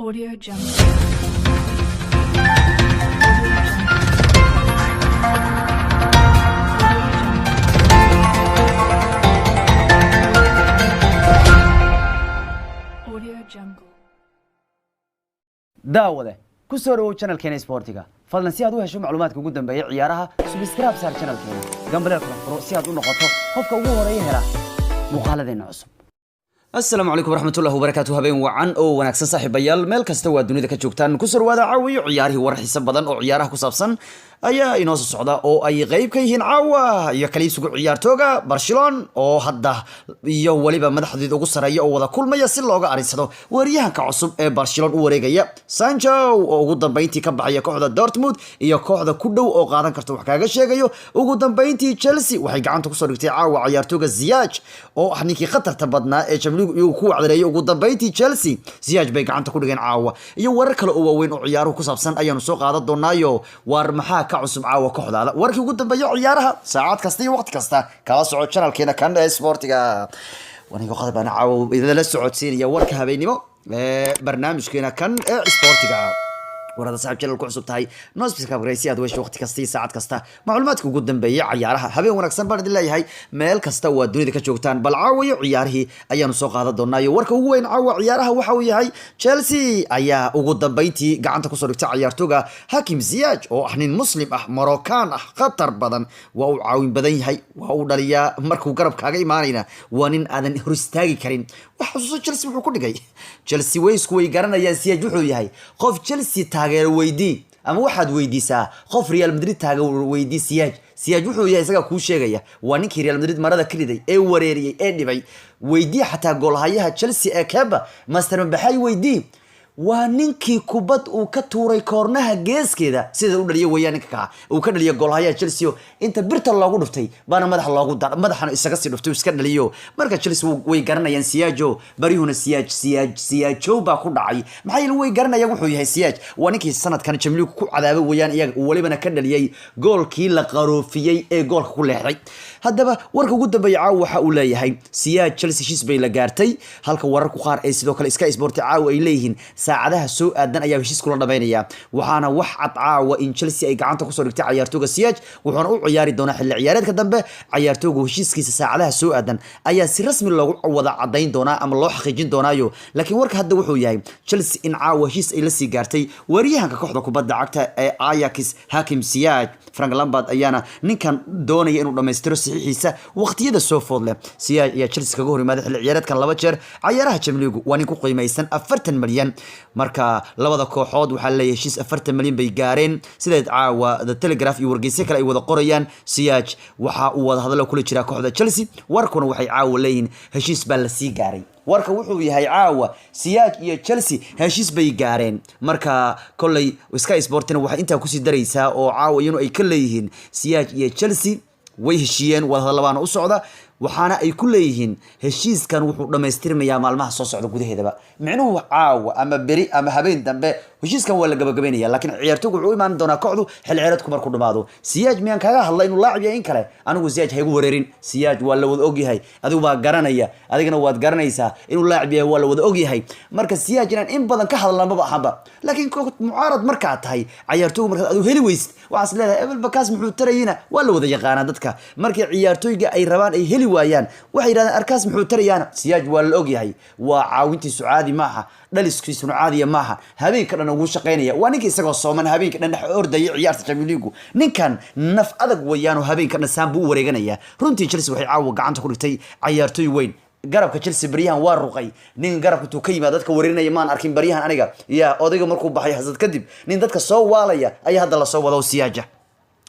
Audio Jungle. Audio Jungle. Audio Jungle. Audio Jungle. Daawade, ku soo dhawow channelkeena isboortiga. Fadlan, si aad u hesho macluumaadka ugu dambeeya ciyaaraha, subscribe saar channelkeena, gambaleelkana furo si aad u noqoto qofka ugu horeeya hela muuqaaladeena cusub. Asalaamu calaykum waraxmatullahi wabarakaatu. Habeen wacan oo wanaagsan, saaxiibayaal, meel kasta waa dunida ka joogtaan. Ku soo dhawaada caawiyo ciyaarihii. War xiiso badan oo ciyaaraha ku saabsan ayaa inoo soo socda, oo ay qeyb ka yihiin caawa iyo kaliisugu ciyaartooga Barcelona oo hadda iyo weliba madaxdeeda ugu sareeya oo wada kulmaya si looga arinsado weeryahanka cusub ee Barcelona u wareegaya, Sancho oo ugu dambeyntii ka baxaya kooxda Dortmund iyo kooxda ku dhow oo qaadan karta wax kaaga sheegayo. Ugu dambeyntii Chelsea waxay gacanta kusoo dhigtay caawa ciyaartooga Ziyech, oo ah ninkii khatarta badnaa ee Champions League iyagu ku wacdareeyay. Ugu dambeyntii Chelsea Ziyech bay gacanta ku dhigeen caawa, iyo warar kale oo waaweyn oo ciyaaruhu ku saabsan ayaanu soo qaadan doonaayo. Waar maxaa ka cusub caawa kooxdaada? Warkii ugu dambeeya ciyaaraha saacad kasta iyo waqti kasta kala soco channelkeena kan ee sportiga. Waniga qodob baan caawa idinla socodsiinaya warka habeenimo ee barnaamijkeena kan ee sportiga. Warada saaxiib, channel ku cusub tahay, noo subscribe garee si aad u hesho waqti kasta iyo saacad kasta macluumaadka ugu dambeeya ciyaaraha. Habeen wanaagsan baan idin leeyahay meel kasta waa dunida ka joogtaan. Bal caawayo ciyaarihii ayaanu soo qaadan doonaa, iyo warka ugu weyn caawa ciyaaraha waxa uu yahay Chelsea ayaa ugu dambeyntii gacanta kusoo dhigtay ciyaartooga Hakim Ziyech, oo ah nin Muslim ah, Moroccan ah, khatar badan. Waa uu caawin badan yahay, waa uu dhaliyaa. Markuu garab kaaga imaanayna waa nin aadan hor istaagi karin. Wax xusuuso Chelsea wuxuu ku dhigay. Chelsea waysku way garanayaan Ziyech wuxuu yahay. Qof Chelsea taageero weydii, ama waxaad weydiisaa qof Real Madrid taageero weydii Ziyech. Ziyech wuxuu yahay isagaa kuu sheegaya. Waa ninkii Real Madrid marada ka riday ee wareeriyey ee dhibay. Weydii xataa goolhayaha Chelsea ee Kepa, Master Mabaxay weydii. Waa ninkii kubad uu ka tuuray koornaha geeskeeda sida u dhaliya weeyaan, ninka kaa uu ka dhaliya goolhayaha Chelsea oo inta birta loogu dhuftay baana madaxa loogu dar, madaxana isaga sii dhuftay, uu iska dhaliyo. Marka Chelsea way garanayaan Ziyech. Baryuhuna Ziyech, Ziyech, Ziyecho baa ku dhacay. Maxaa yeelay way garanayaan wuxuu yahay Ziyech. Waa ninkii sanadkan Champions League ku cadaabay weeyaan iyaga, uu welibana ka dhaliyay goolkii la qaroofiyey ee goolka ku leexday. Haddaba warka ugu dambeeya caawa waxa uu leeyahay Ziyech Chelsea heshiis bay la gaartay, halka wararku qaar ee sidoo kale Sky Sport caawa ay leeyihiin saacadaha soo aadan ayaa heshiis kula dhamaynaya. Waxaana wax cad caawa in Chelsea ay gacanta kusoo dhigtay cayaartooga Ziyech, wuxuuna u ciyaari doonaa xilli ciyaareedka dambe. Cayaartoogu heshiiskiisa saacadaha soo aadan ayaa si rasmi loogu wada cadayn doonaa ama loo xaqiijin doonaayo, laakiin warka hadda wuxuu yahay Chelsea in caawa heshiis ay la sii gaartay weeryahanka kooxda kubadda cagta ee Ajax, Hakim Ziyech. Frank Lampard ayaana ninkan doonaya inuu dhammaystiro saxiixiisa waqtiyada soo food leh. Ziyech ayaa Chelsea kaga hor yimaaday xilli ciyaareedkan laba jeer cayaaraha Champions League. Waa nin ku qiimaysan 40 milyan. Marka labada kooxood waxaa leeyahay heshiis 40 milyan bay gaareen, sideed caawa The Telegraph iyo wargeysyo kale ay wada qorayaan. Ziyech waxa uu wada hadallo kula jiraa kooxda Chelsea. Warkuna waxay caawa leeyihiin heshiis baa lasii gaaray. Warka wuxuu yahay caawa Ziyech iyo Chelsea heshiis bay gaareen. Marka kolley Sky Sportina waxay intaa kusii daraysaa oo caawa iyanu ay ka leeyihiin Ziyech iyo Chelsea way heshiiyeen, wadahadalla baana u socda. Waxaana ay ku leeyihiin heshiiskan wuxuu dhammaystirmayaa maalmaha soo socda gudaheedaba. Micnuhu caawa ama beri ama habeen dambe heshiiskan waa la gabagabaynaya, laakiin ciyaartoygu wuxuu u imaan doonaa kooxdu xil ciyaareedku markuu dhamaado. Ziyech miyaan kaga hadla inuu laacib yahay in kale? Anigu Ziyech haygu wareerin. Ziyech waa la wada ogyahay, adigu baa garanaya, adigana waad garanaysaa inuu laacib yahay, waa la wada ogyahay. Marka Ziyech inaan in badan ka hadalna maba ahanba, laakiin mucaarad markaad tahay ciyaartoygu, markaad adigu heli weysid, waxaas leedahay ebel bakaas muxuu tarayina. Waa la wada yaqaanaa, dadka markii ciyaartoyga ay rabaan ay heli waayaan waxay yidhahdeen arkaas muxuu tarayaana. Ziyech waa la ogyahay, waa caawintiisu caadi maaha, dhaliskiisuna caadiya maaha, habeenka dhan ugu shaqaynaya. Waa ninka isagoo sooman habeenka dhan dhex ordaya ciyaarta Champions League. Ninkan naf adag weeyaanoo habeenka dhan saan buu u wareeganaya. Runtii Chelsea waxay caawa gacanta ku dhigtay cayaartoy weyn. Garabka Chelsea baryahan waa ruqay. Nin garabka intuu ka yimaad dadka wareerinaya maan arkin baryahan aniga. Yaa odayga markuu baxay Hazard kadib, nin dadka soo waalaya ayaa hadda lasoo wado, Ziyech.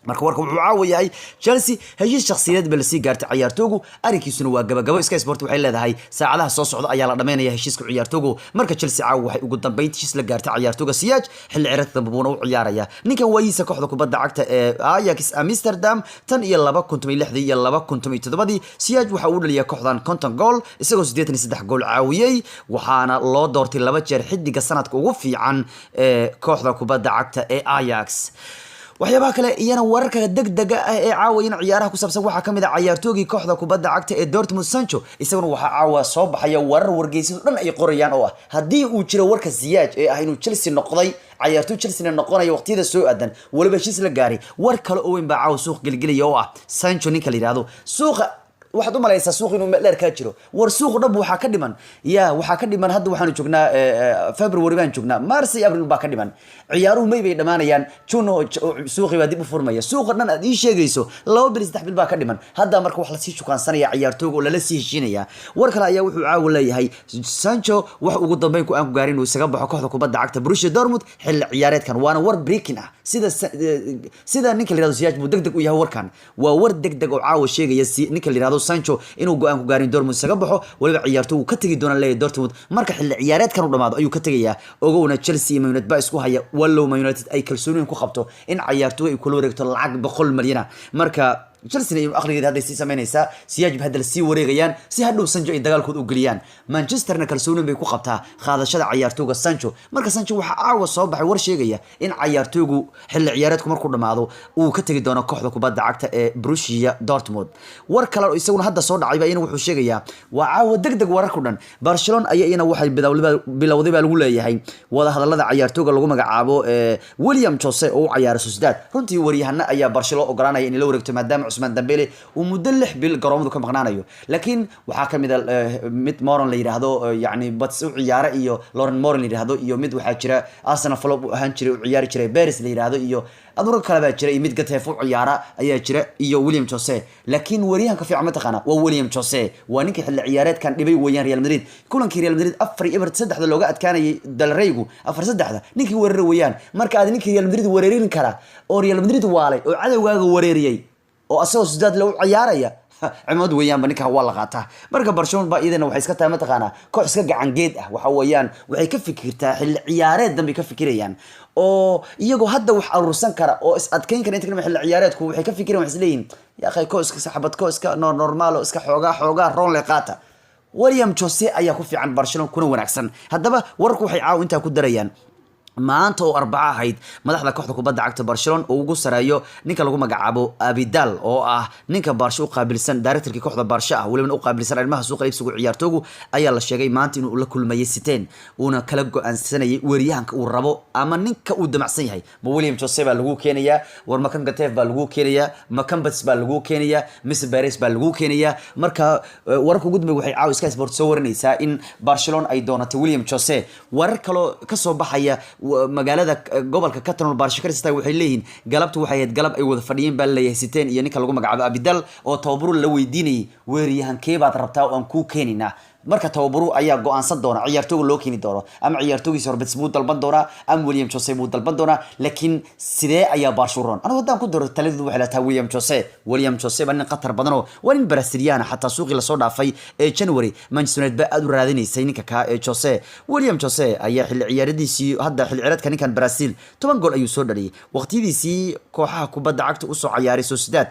Marka warka wuxuu caawa yahay Chelsea heshiis shakhsiyadeed ba lasii gaartay ciyaartoogu, arrinkiisuna waa gabagabo. Sky Sport waxay leedahay saacadaha soo socda ayaa la dhamaynaya heshiiska ciyaartoogu. Marka Chelsea caawa waxay ugu dambeyntii heshiis la gaartay ciyaartooga Ziyech, xilli ciyaareedka dambe buuna u ciyaaraya. Ninkan waayiisa kooxda kubadda cagta ee Ajax Amsterdam tan iyo 2016-dii iyo 2017-dii, Ziyech waxa uu dhaliyay kooxdan 50 gool, isagoo 83 gool caawiyey. Waxaana loo doortay laba jeer xidiga sanadka ugu fiican ee kooxda kubadda cagta ee Ajax. Waxyaabaha kale iyana wararka degdega ah ee caawayana ciyaaraha ku saabsan waxaa kamid ah cayaartoogii kooxda kubadda cagta ee Dortmund, Sancho. Isaguna waxaa caawa soo baxaya warar wargeysyadu dhan ay qorayaan oo ah haddii uu jiro warka Ziyech ee ah inuu Chelsea noqday, cayaartooy Chelsea noqonayo waqtiyada soo aadan, waliba heshiis la gaaray, war kale oo weyn baa caawa suuq gelgelaya oo ah Sancho ninka la yidhaahdo. Suuqa waxaad u malaysaa suuq inuu meel dheer kaa jiro. War suuq dhab waxaa ka dhiman, ya, waxaa ka dhiman. Hadda waxaanu joognaa February baan joognaa, Mars iyo April baa ka dhiman. Ciyaaruhu May bay dhammaanayaan, June oo suuqii baa dib u furmaya. Suuqa dhan aad ii sheegayso 2 bil, 3 bil baa ka dhiman. Hadda marka wax lasii shukaansanaya ciyaartooyga oo lala sii heshiinaya. War kale ayaa wuxuu caawa leeyahay Sancho wax ugu dambeyn ku aan ku gaarin inuu isaga baxo kooxda kubadda cagta Borussia Dortmund xilli ciyaareedkan, waana war breaking ah. Sida ninka la yihahdo Ziyech buu degdeg u yahay. Warkan waa war degdeg oo caawa sheegaya si ninka la yihahdo Sancho inuu go-aan ku gaarin Dortmund isaga baxo. Waliba ciyaartoy uu ka tegi doona leeyahay Dortmund marka xilli ciyaareedkan u dhamaado ayuu ka tegayaa. Ogowna Chelsea iyo Man United baa isku haya, wallow Man United ay kalsooni ku qabto in ciyaartoy ay kula wareegto lacag 100 malyan ah. Marka Chelsea iyo aqligeeda hadday sii samaynaysaa, Ziyech ba hadda sii wareegayaan si hadhow Sancho ay dagaalkood u geliyaan. Manchesterna kalsooni bay ku qabtaa qaadashada ciyaartooyga Sancho. Marka Sancho waxaa caawa soo baxay war sheegaya in ciyaartooygu xilli ciyaareedku markuu dhamaado uu ka tegi doono kooxda kubadda cagta ee Borussia Dortmund. War kale oo isaguna hadda soo dhacay baa iyana wuxuu sheegayaa, waa caawa degdeg wararku dhan, Barcelona ayaa iyana waxay bilowday baa lagu leeyahay wada hadallada ciyaartooyga lagu magacaabo William Jose oo u ciyaaray Sociedad. Runtii waryahana ayaa Barcelona ogolaanaya inay la wareegto maadaama Cusmaan Dembele uu muddo 6 bil garoomadu ka maqnaanayo. Laakiin waxaa kamid a mid Moron la yidhaahdo, yacni Bats u ciyaara, iyo Lauren Moron la yidhaahdo, iyo mid waxaa jira Arsenal flop u ahaan jiray, u ciyaari jiray Paris la yidhaahdo, iyo aduro kale baa jira, iyo mid Getafe u ciyaara ayaa jira, iyo William Jose. Laakiin waryahanka fiican mataqaana waa William Jose, waa ninka xilli ciyaareedkan dhibay weeyaan Real Madrid. Kulankii Real Madrid 4-0 saddexda looga adkaanayay Dalreygu, 4-3-da ninkii weerara weeyaan. Marka aad ninkii Real Madrid weerarin kara oo Real Madrid waalay oo cadowgaaga wereeriyey oo asagoo sidaad lagu ciyaaraya, cimad weeyaanba ninka waa la qaataa. Marka Barcelona ba iyadana waxay iska tahay mataqaanaa koox iska gacan geed ah. Waxa weeyaan waxay ka fikirtaa xilli ciyaareed danbay ka fikirayaan, oo iyagoo hadda wax aruursan kara oo is adkeyn kara inta kalema xilli ciyaareedku waxay ka fikirayaan, waxay isleeyihin yaa akhay ko iska saxabad ko iska normaalo iska xoogaa xoogaa roon le qaata. William Jose ayaa ku fiican Barcelona kuna wanaagsan. Haddaba wararku waxay caaw intaa ku darayaan, maanta oo Arbaco ahayd, madaxda kooxda kubadda cagta Barcelona oo ugu sareeyo ninka lagu magacaabo Abidal oo ah ninka Barsho u qaabilsan, directorkii kooxda Barsho ah, welibana u qaabilsan arrimaha suuqa iibsigu ciyaartoogu, ayaa la sheegay maanta inuu la kulmayay Siteen, uuna kala go-aansanayay weeryahanka uu rabo ama ninka uu damacsan yahay. Ma William Jose baa lagu keenayaa? War makan Getafe baa lagu keenayaa? Makan Bats baa lagu keenayaa? Mise Paris baa lagu keenayaa? Marka wararka ugu dambeeya waxay caawa Sky Sport soo warinaysaa in Barcelona ay doonatay William Jose. Warar kaloo kasoo baxaya magaalada gobolka Catalan Barsha ka waxay leeyihiin galabtu waxay ahayd galab ay wada fadhiyeen baa laleeyahay Siteen iyo ninka lagu magacaabo Abidal, oo tababaru la weydiinayay weeryahankee baad rabtaa oo aan kuu keenaynaa. Marka tababaru ayaa go-aansan doona ciyaartooga loo keeni doono, ama ciyaartoogiisa Horbets buu dalban doonaa ama William Jose buu dalban doonaa. Laakiin sidee ayaa Barshuron anigu haddaan ku daro taladeedu waxay lataa William Jose. William Jose baa nin khatar badan oo waa nin Brasiliana. Xataa suuqii lasoo dhaafay ee January Manchester United baa aad u raadinaysay ninka ka ee Jose. William Jose ayaa xilli ciyaaradiisii hadda xilli ciyaareedka ninkan Brazil 10 gool ayuu soo dhaliyay. Waqtiyadiisii kooxaha kubadda cagta usoo ciyaaray Sociedad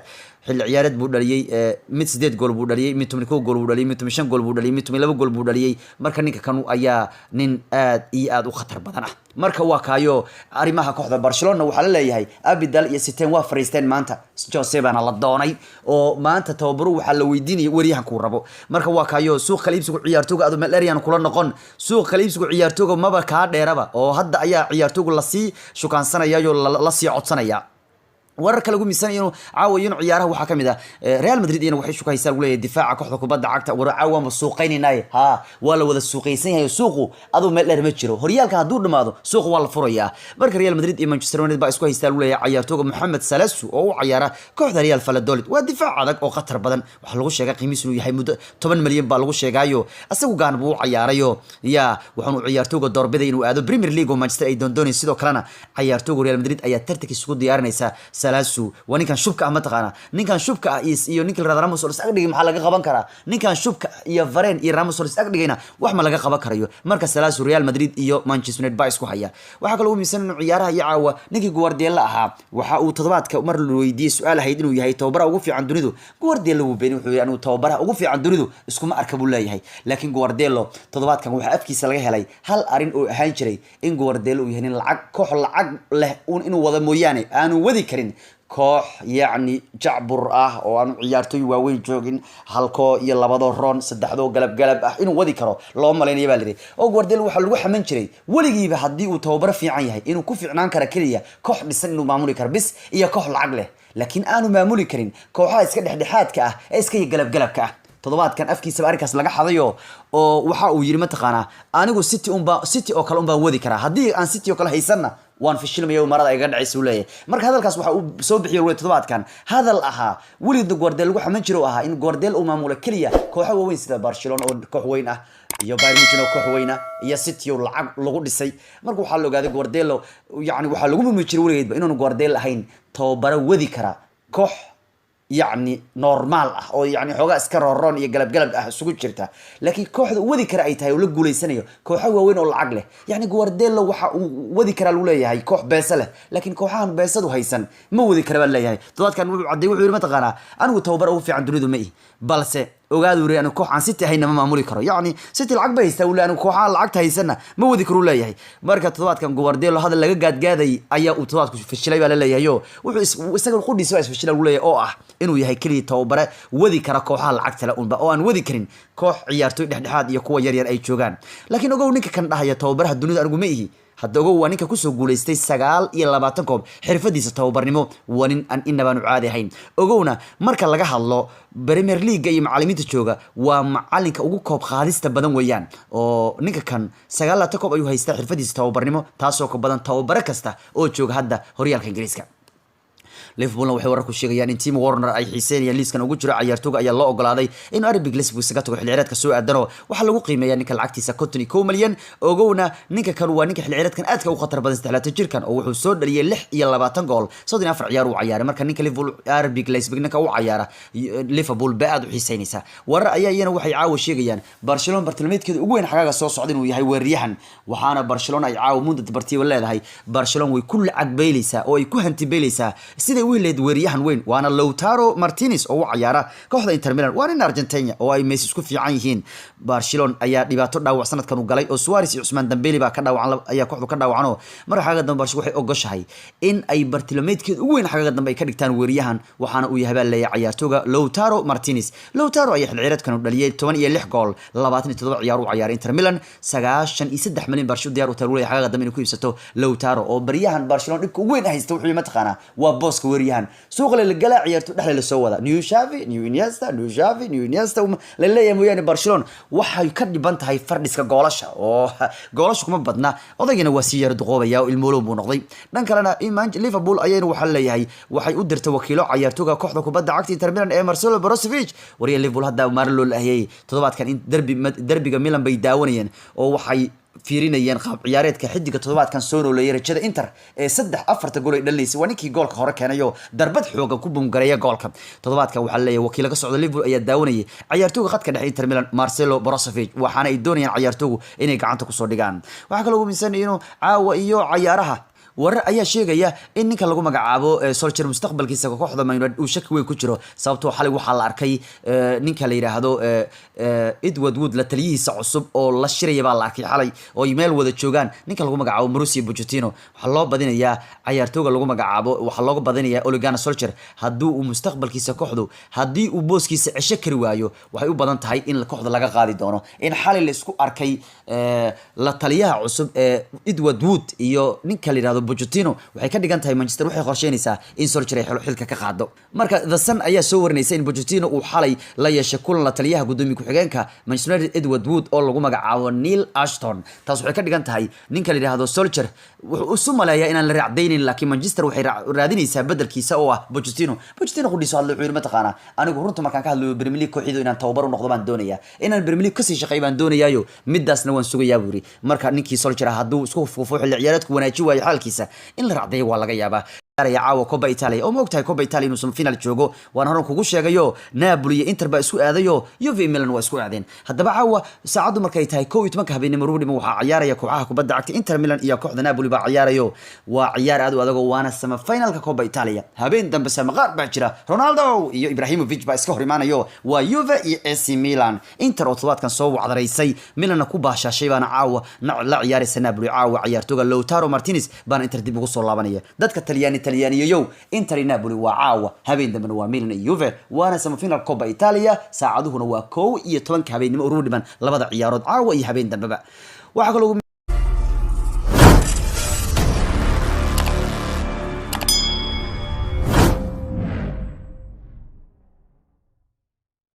xilli ciyaareed buu dhaliyey mid 8 gool buu dhaliyey, mid 11 gool buu dhaliyey, mid 15 gool buu dhaliyey, mid 12 gool buu dhaliyey. Marka ninka kanu ayaa nin aad iyo aad u khatar badan ah. Marka waa kaayo arrimaha kooxda Barcelona. Waxaa la leeyahay Abidal iyo Siteen waa fariisteen maanta, Jose baana la doonay, oo maanta tababaru waxaa la weydiinayay waryahankuu rabo. Marka waa kaayo suuq kala iibsigu ciyaartooga adu meel kula noqon. Suuq kala iibsigu ciyaartooga maba kaa dheeraba, oo hadda ayaa ciyaartoogu lasii shukaansanaya oo lasii codsanaya. Wararka lagu miisanaya inuu caawayo inuu ciyaaraha waxaa kamid ah Real Madrid iyana waxay shukaysaa lagu leeyahay difaaca kooxda kubadda cagta. War caawa waanba suuqaynaynaaye. Ha, waa la wada suuqaysan yahay. Suuqu aduu meel dheer ma jiro. Horyaalka hadduu dhamaado suuqu waa la furayaa. Marka Real Madrid iyo Manchester United baa isku haystaa lagu leeyahay ciyaartooga Mohamed Salasu oo u ciyaara kooxda Real Valladolid. Waa difaac adag oo khatar badan. Waxaa lagu sheegaa qiimihiisu inuu yahay muddo 10 malyan baa lagu sheegaayo. Asagu gaan buu u ciyaarayo, ya, waxaanu ciyaartooga doorbiday inuu aado Premier League oo Manchester ay doondoonayso. Sidoo kalena ciyaartooga Real Madrid ayaa tartankiisa ku diyaarinaysa. Salaasu waa ninkan shubka ah, mataqaana ninkan shubka ah iyo ninka la Ramos oo is ag dhigay, maxaa laga qaban karaa? Ninkan shubka iyo Varane iyo Ramos oo is ag dhigayna wax ma laga qaban karayo. Marka Salaasu Real Madrid iyo Manchester United baa isku haya. Waxaa kaloo miisan inuu ciyaaraha iyo caawa ninkii Guardiola ahaa waxa uu toddobaadka mar la weydiiyey su-aal ahayd inuu yahay tababaraha ugu fiican dunidu. Guardiola wuu beeniyey. Wuxuu yidhi, "Anuu tababaraha ugu fiican dunidu iskuma arka," buu leeyahay. Laakiin Guardiola toddobaadkan waxaa afkiisa laga helay hal arrin oo ahaan jiray in Guardiola uu yahay nin lacag, koox lacag leh uun inuu wada mooyaane aanu wadi karin koox yacni jacbur ah oo aanu ciyaartooy waaweyn joogin, halkoo iyo labadoo roon, saddexdoo galab galab ah inuu wadi karo loo malaynaya baa lihi. Oo Guardiola waxaa lagu xaman jiray weligiiba haddii uu tababaro fiican yahay inuu ku fiicnaan kara keliya koox dhisan inuu maamuli karo bis iyo koox lacag leh, laakiin aanu maamuli karin kooxaha iska dhexdhexaadka ah ee iska galab galabka ah. Toddobaadkan afkiisaba arrinkaas laga xadayo oo waxa uu yidhi, mataqaanaa, "Anigu City unba, City oo kale unbaan wadi karaa. Haddii aan City oo kale haysanna waan fishilmaya, marada iga dhacaysa," uu leeyahay. Marka hadalkaas waxa uu soo bixiyay weli toddobaadkan hadal ahaa weligeedna Guardiola lagu xaman jiro oo ahaa in Guardiola uu maamulo keliya kooxo waaweyn sida Barcelona oo koox weyn ah iyo Bayern Munich oo koox weyn ah iyo City oo lacag lagu dhisay. Marka waxaa la ogaaday Guardiola, yacni waxaa lagu murmi jiray weligeedba inaanu Guardiola ahayn tababaro wadi kara koox yacni normal ah oo yacni xoogaa iska rooroon iyo galab galab ah isugu jirta, laakiin kooxda uu wadi kara ay tahay oo la guuleysanayo kooxo waaweyn oo lacag leh. Yacni Guardiola waxa uu wadi karaa lagu leeyahay koox beese leh, laakiin kooxahan beesadu haysan ma wadi kara baa leeyahay. Toddobaadkan wuxuu cadday, wuxuu yidhi, mataqaanaa, "Anigu tababar ugu fiican dunidu ma ihi, balse ogaadu yiri anigu koox aan City hayna ma maamuli karo." Yacni City lacag bay haystaa uu leeyahay, anigu kooxaha lacagta haysanna ma wadi karo uu leeyahay. Marka toddobaadkan Guardiola hadal laga gaadgaaday ayaa uu toddobaadku fashilay baa la leeyahay, oo wuxuu isaga qudhiisa baa isfashilay lagu leeyahay, oo ah inuu yahay keliya tababare wadi kara kooxaha lacagta le unba oo aan wadi karin koox ciyaartoy dhexdhexaad iyo kuwa yaryar ay joogaan. Laakiin ogow, ninka kan dhahaya tababaraha dunida anigu ma ihi, hadda ogow, waa ninka kusoo guulaystay 29 koob xirfadiisa tababarnimo. Waa nin aan inabaanu caadi ahayn. Ogowna, marka laga hadlo Premier League iyo macalimiinta jooga, waa macalinka ugu koob qaadista badan weeyaan, oo ninka kan 29 koob ayuu haystaa xirfadiisa tababarnimo, taasoo ka badan tababare kasta oo jooga hadda horyaalka Ingiriiska. Liverpoolna waxay wararku sheegayaan in Timo Werner ay xiiseynayaan, liiskan ugu jiro. Ciyaartooga ayaa loo ogolaaday inuu RB Leipzig isaga tago xilli ciyaareedka soo aadanoo waxaa lagu qiimeeyaa ninka lacagtiisa 51 milyan. Ogowna, ninka kan waa ninka xilli ciyaareedkan aadka u khatar badan, 33 jirkan, oo wuxuu soo dhaliyay 26 gool 34 ciyaar uu ciyaaray. Marka ninka Liverpool, RB Leipzig ninka u cayaara, Liverpool ba aad u xiiseynaysa. Warar ayaa iyana waxay caawa sheegayaan Barcelona bartilmaameedkeeda ugu weyn xagaaga soo socda inuu yahay weeraryahan, waxaana Barcelona ay caawa Mundo Deportivo leedahay Barcelona way ku lacag beyleysaa oo ay ku hanti beyleysaa siday u heleyd weeraryahan weyn, waana Lautaro Martinez oo u cayaara kooxda Inter Milan. Waa nin Argentina oo ay Messi isku fiican yihiin. Barcelona ayaa dhibaato dhaawac sanadkan u galay oo Suarez iyo Ousmane Dembele baa ka dhaawacan, ayaa kooxdu ka dhaawacanoo. Marka xagga dambe Barcelona waxay ogoshahay in ay bartilmaameedkeeda ugu weyn xagga dambe ay ka dhigtaan weeraryahan, waxaana uu yahay baa leeyahay ciyaartooga Lautaro Martinez. Lautaro ayaa xilli ciyaareedkan u dhaliyay 16 gool 27 ciyaar u ciyaaray Inter Milan. 93 milyan Barcelona diyaar u tahay leeyahay xagga dambe inay ku iibsato Lautaro, oo baryahan Barcelona dhibka ugu weyn haysta wuxuu mataqaanaa waa booska weeraryahan. Suuqa la galaa, ciyaarto dhexda la soo wada, new Xavi, new Iniesta, new Xavi, new Iniesta la leeyahay mooyaane, Barcelona waxay ka dhiban tahay fardhiska goolasha oo goolasha kuma badna. Odaygana waa sii yara duqoobaya oo ilmoolow buu noqday. Dhan kalena Liverpool ayayna waxaa leeyahay waxay u dirtay wakiilo ciyaartooga kooxda kubadda cagta Inter Milan ee Marcelo Brozovic. Wariya Liverpool hadda maalin loo lahayay toddobaadkan in derbi derbiga Milan bay daawanayeen oo waxay fiirinayeen qaab ciyaareedka xidiga toddobaadkan soo nooleeyay rajada Inter ee saddex afarta gool ay dhalaysay. Waa ninkii goolka hore keenayo, darbad xoogan ku bumgareeya goolka. Toddobaadkan waxaa leeyahay wakiilo ka socda Liverpool ayaa daawanayay ciyaartooyga khadka dhexe Inter Milan Marcelo Brozovic, waxaana ay doonayaan ciyaartooygu inay gacanta kusoo dhigaan. Waxaa kaloo uuminsan inuu caawa iyo cayaaraha warar ayaa sheegaya in ninka lagu magacaabo Solskjaer mustaqbalkiisa kooxda Man United uu shaki weyn ku jiro, sababtoo xalay waxaa la arkay ninka la yidhaahdo Edward Wood, la taliyihiisa cusub oo la shiraya baa la arkay xalay oo ay meel wada joogaan ninka lagu magacaabo Mauricio Pochettino. Waxaa loo badinayaa cayaartooga lagu magacaabo, waxaa looga badinayaa Ole Gunnar Solskjaer haddii uu mustaqbalkiisa kooxdu, haddii uu booskiisa cesho kari waayo, waxay u badan tahay in kooxda laga qaadi doono. In xalay la isku arkay la taliyaha cusub ee Edward Wood iyo ninka la yidhahdo Pochettino waxay ka dhigan tahay Manchester waxay qorsheynaysaa in Solskjaer ay xilka ka qaado. Marka The Sun ayaa soo warinaysa in Pochettino uu xalay la yeeshay kulan la taliyaha gudoomiye ku-xigeenka Manchester United Edward Wood oo lagu magacaabo Neil Ashton. Taas waxay ka dhigan tahay ninka la yidhaahdo Solskjaer wuxuu isu maleeyaa inaan la raacdaynin, laakiin Manchester waxay raadinaysaa bedelkiisa oo ah Pochettino. Pochettino qudhiiso hadlay, wuxuu yidhi, mataqaanaa, "Anigu runta markaan ka hadlayo Premier League kooxdu inaan tababar u noqdo baan doonayaa, inaan Premier League kasii shaqeeyo baan doonayaayo, midaasna waan sugayaa," buu yidhi. Marka ninkii Solskjaer ah hadduu isku fuufo xilli ciyaareedku wanaaji waayo xaalkiisa, in la raacdayo waa laga yaabaa. Caawa Coppa Italia, oo ma ogtahay Coppa Italia inuu semifinal joogo? Waan horan kugu sheegayo, Napoli iyo Inter baa isku aadayo, Juve iyo Milan waa isku aadeen. Haddaba caawa saacaddu markay tahay 11-ka habeenimo rubdhima, waxaa ciyaaraya kooxaha kubadda cagta Inter Milan iyo kooxda Napoli baa ciyaarayo. Waa ciyaar aad u adag, waana semifinalka Coppa Italia. Habeen dambe samaqaar baa jira, Ronaldo iyo Ibrahimovic baa iska hor imaanayo, waa Juve iyo AC Milan. Inter oo toddobaadkan soo wacdaraysay, Milanna ku baashaashay, baana caawa la ciyaaraysa Napoli. Caawa ciyaartooga Lautaro Martinez baana Inter dib ugu soo laabanaya. Dadka Talyaani Talyaaniyayow, Inter iyo Napoli waa caawa, habeen dambena waa Milan iyo Juve, waana semifinal Coppa Italia. Saacaduhuna waa 11-ka habeenimo urugu dhiman labada ciyaarood, caawa iyo habeen dambeba. Waxaa kaloo